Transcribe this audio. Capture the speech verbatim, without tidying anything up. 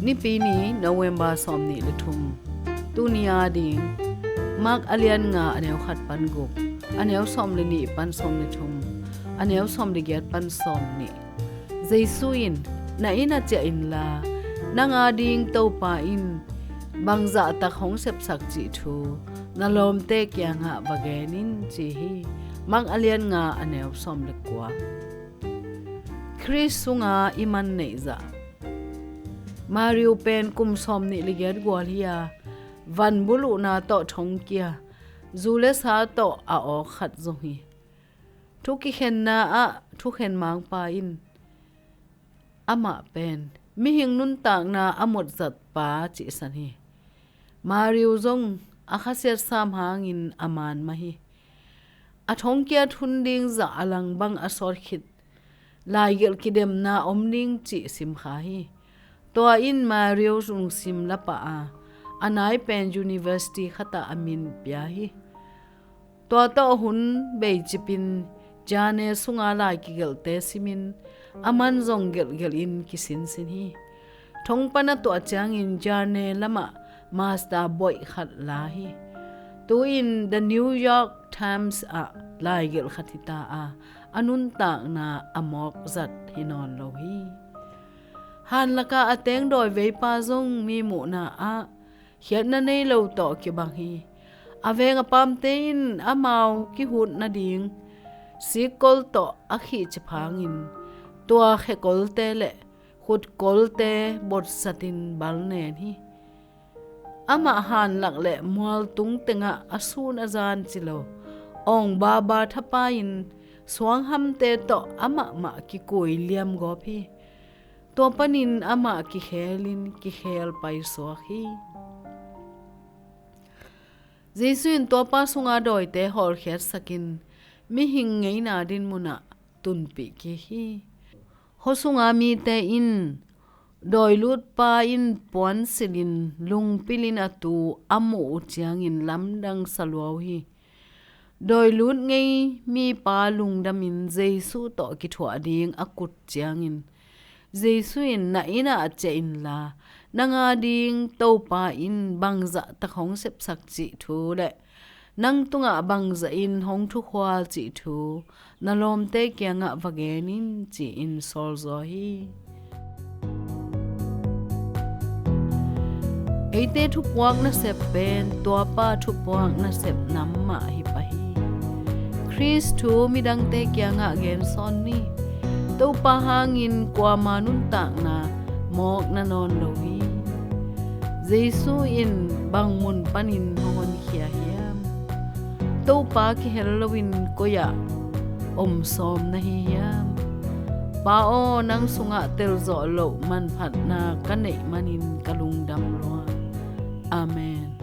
Nipi ni, November sawm nih le thum. Tuni a ding, Mark a lian nga, a neu khat pan guk, a neu sawm le nih pan sawm le thum, a neu sawm le giat pan sawm nih. Jesu in, "Na inn ah ciah inla, nang a ding Topa in bangzah tak hong sepsak cih thu na lawmte kiangah va gen in," ci hi. Mark a lian nga, a neu sawm le kua. Khrist sunga i man neih zah. Mariu pen kum sawm nih le giat gual hi a, van buluhna tawh thongkia, zu le sa tawh a awk khat zong hi. Thu kikhenna ah thukhen mangpa in amah pen mihing nuntakna a mutzatpa cihsan hi. Mariu zong a khasiat sam hangin a man mah hi. A thongkiat hun ding zah a lang bang a sawt khit, laigelh kidemna om ding cih simkha hi. Tua in Mariu lungsim la pah a, a nai pen university khatah a min pia hi. Tua tawh hun beicipin Jane sunga lai kigelhte simin a man zong gelhgelhin kisinsin hi. Thong pan a tuah ciangin Jane lamah master boih khat la hi. Tu-in The New York Times ah laigelh khat hita a, a nuntakna a mawk zat hi nawn lo hi. Hanlaka a teng dawiveipa zong mi muhna ah khiatna nei lo tawh kibang hi. A veng a pamte in amau kihut nading sikkol tawh a khihcip hangin tua khekolte le khutkolte botsatin bal nen hi. Amah hanlak le mualtung tengah a sun a zan ci lo, awng baba thapai-in suanghamte tawh amahmah kikui liamgawp hi. Tua panin amah kikhelin kikhel paisuak hi. Jesu in tuapa sunga dawite hawlkhiatsakin mihing ngeina dinmunah tunpih kik hi. Khuasunga mite in dawilutpa in puansilhin lungpilhin a tu a muh uh ciangin lamdang sa lua uh hi. Dawilut ngei mipa lungdamin Jesu tawh kithuah ding a kut ciangin Jesu in, "Na inn ah ciah inla, nang a ding Topa in bangzah tak hong sepsak cih thu le nang tungah bangzah in hong thukhual cih thu na lawmte kiangah va gen in," ci-in sawlzaw hi. Eite thupuak nasep pen tuapa thupuak nasep nam mah hi pah hi. Khrist thu midangte kiangah gensawn ni. Topa hangin kuama nuntakna mawk na nawn lo hi. Jesu in bang mun panin hong honkhia hiam? Topa kihel loin koi-ah om sawm na hi hiam? Pa aw, nang sungah telzawh loh manphatna ka neih manin ka lungdam lua. Amen.